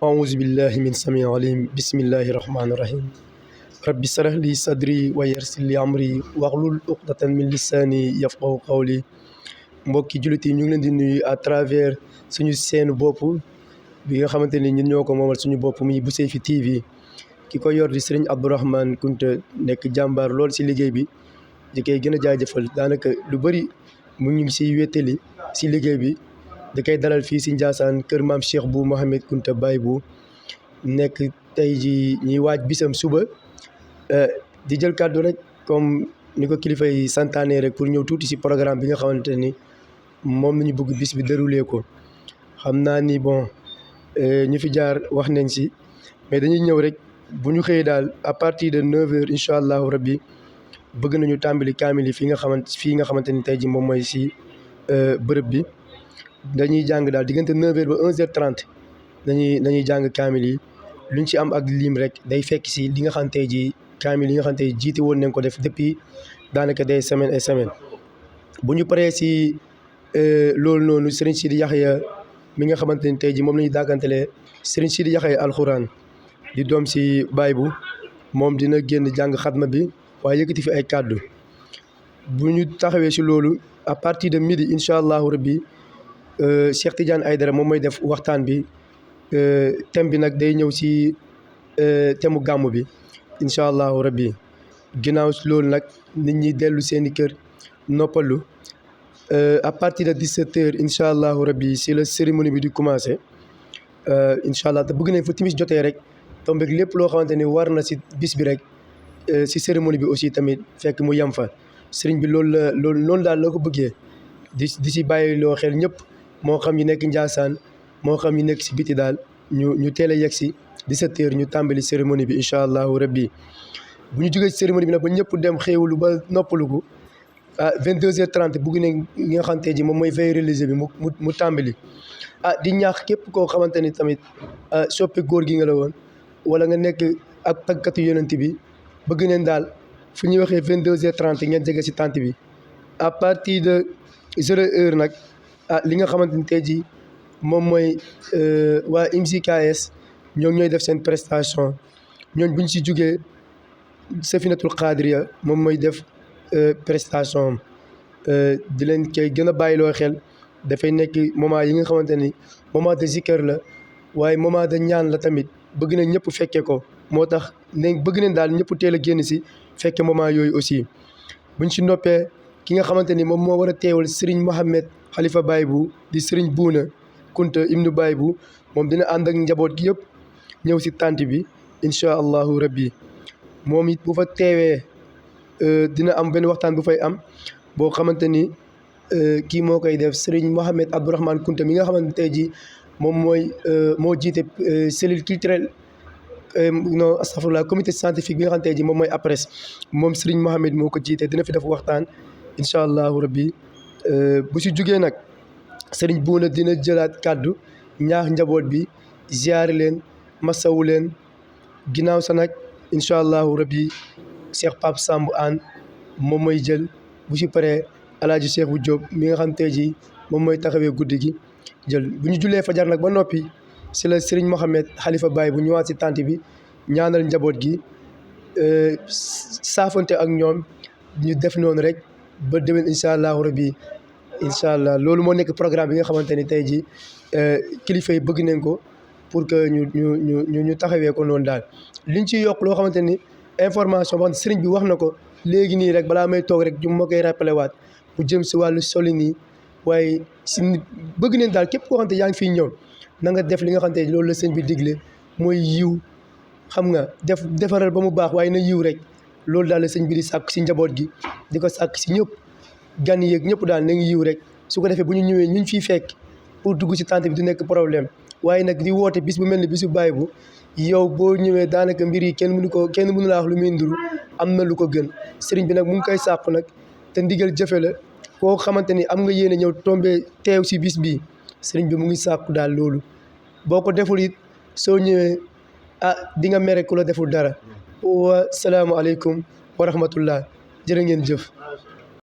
أعوذ بالله من السميع العليم بسم الله الرحمن الرحيم رب اشرح لي صدري ويسر لي أمري واحلل عقدة من لساني يفقهوا قولي mbokki jullit yi ñu ngi leen di nuyu à travers suñu seen bopp bi nga xamante ni ñun ñoo ko moomal suñu bopp mi bu Seyfi TV ki ko yor di Serigne Abdourahmane Kounta nekk jàmbaar lool si liggéey bi di koy gën a jaajëfal daanaka lu bëri mu ngi siy wéttali si liggéey bi da koy dalal fii si Ndiassane kër maam Cheikh bu Mohamed Kounta Baye bu nekk tey ji ñuy waaj bisam suba di jël kàddu rek comme ni ko kilifa yi santaane rek pour ñëw tuuti si programme bi nga xamante ni moom nañu bëgg bis bi déroulé ko xam naa ni bon ñu fi jaar wax nañ si mais dañuy ñëw rek bu ñu xëyee daal à partir de 9h incha allahu rabbi bëgg nañu tàmbali kaamil yi fii nga xamante ni tey ji moom mooy si bërëb bi dañuy jàng daal diggante 9h ba 11h30 dañuy jàng kaamil yi luñ ci am ak lim rek day fekk si li nga xam tey ji kaamil yi nga xam tey jiite woon nañ ko def depuis daanaka des semaines et semaines bu ñu paree si loolu noonu Serigne Sidi Yaxya mi nga xamante ni tey ji moom la ñu dàggantelee Serigne Sidi Yaxya alxuraan di doom si baay bu moom dina génn jàng xatma bi waaye yëkkati fi ay kàddu bu ñu taxawee si loolu à partir de midi incha allahu rabbi Cheikh Tidiane Aydara moom mooy def waxtaan bi thème bi nag day ñëw si thème mu gàmmu bi incha allahu rabbi ginnaaw si loolu nag nit ñi dellu seeni kër noppalu à partir de 17h incha allahu rabbi si la cérémonie bi di commencé incha allah te bëgg nañ fa timis jotee rek tombeeg lépp loo xamante ni war na si bis bi rek si cérémonie bi aussi tamit fekk mu yem fa sëriñ bi loolu daal la ko bëggee di si bàyyi loo xel ñëpp moo xam ñu nekk Ndiassane moo xam ñu nekk si biti daal ñu teel a yegg si 17h ñu tàmbali cérémonie bi incha allahu rabbi bu ñu jógee si cérémonie bi nag ba ñëpp dem xéewlu ba noppalugu ah 22h30 bëgg nañ nga xamante ji moom mooy veille religieuse bi mu tàmbali di ñaax képp koo xamante ni tamit soppe góor gi nga la woon wala nga nekk ak tàggatu yonent bi bëgg neen daal fu ñuy waxee 22h30 ngeen jege si tànt bi à partir de 0h nag li nga xamante ni tey jii moom mooy waa MJKS ñoom ñooy def seen prestation ñooñ buñ si jugee Safinatul Qadriya moom mooy def prestation di leen koy gën a bàyyiloo xel dafay nekk moment yi nga xamante ni moment de zikr la waaye moment de ñaan la tamit bëgg nañ ñëpp fekke ko moo tax ne bëgg nañ daal ñëpp teel a génn si fekke moment yooyu aussi buñ si noppee ki nga xamante ni moom moo war a teewal Serigne Mohamed Khalifa Baye bu di Serigne Bouna Kounta ibnu Baye bu moom dina ànd ak njaboot gi yëpp ñëw si tànt bi incha allahu rabbi moom it bu fa teewee dina am benn waxtaan bu fay am boo xamante ni kii moo koy def Serigne Mohamed Abdourahmane Kounta mi nga xamante tey jii moom moo jiite cellule culturelle non astafurlah comité scientifique bi nga xam tey jii moom mooy APRES moom Serigne Mohamed moo ko jiite dina fi def waxtaan incha allahu rabbi bu si jugee nag Serigne Bouna dina jëlaat kàddu ñaax njaboot bi ziyaare leen masawu leen ginnaaw sa nag incha allahu rabbi Cheikh Pape Samb Anne moom mooy jël bu si paree alaaji Cheikh bu Diop mi nga xam tey jii moom mooy taxawee guddi gi jël bu ñu jullee fajar nag ba noppi si la Serigne Mohamed Khalifa Baye bu ñëwaat si tànt bi ñaanal njaboot gi saafante ak ñoom ñu def noonu rek ba déwén incha allahu rabbi incha allah loolu moo nekk programme bi nga xamante ni tey jii kilifa yi bëgg nañ ko pour que ñu taxawee ko noonu daal liñ ciy yokk loo xamante ni information boo xam ne sëriñ bi wax na ko léegi nii rek balaa may toog rek ju ma koy rappelé waat mu jëm si wàllu solin yi waaye si nit bëgg neen daal képp koo xamante yaa ngi fiy ñëw na nga def li nga xamante loolu la sëñ bi digle mooy yiw xam nga defaral ba mu baax waaye na yiw rek loolu daal la sëñ bi di sàkk si njaboot gi di ko sàkk si ñëpp gan yeeg ñëpp daal na ngi yiw rek su ko defee bu ñu ñëwee ñu fiy fekk pour dugg si tànt bi du nekk problème waaye nag di woote bis bu mel ni bisu Baye bu yow boo ñëwee daanaka mbir yi kenn mënu laa wax lu muy nduru am na lu ko gën sëriñ bi nag mu ngi koy sàpp nag te ndigal jëfe la koo xamante ni am nga yéene ñëw tombé teew si bis bii sëriñ bi mu ngi sàkku daal loolu boo ko deful it soo ñëwee di nga mere ku la deful dara wa salaamu aleykum wa rahmatullah jërë ngeen jëf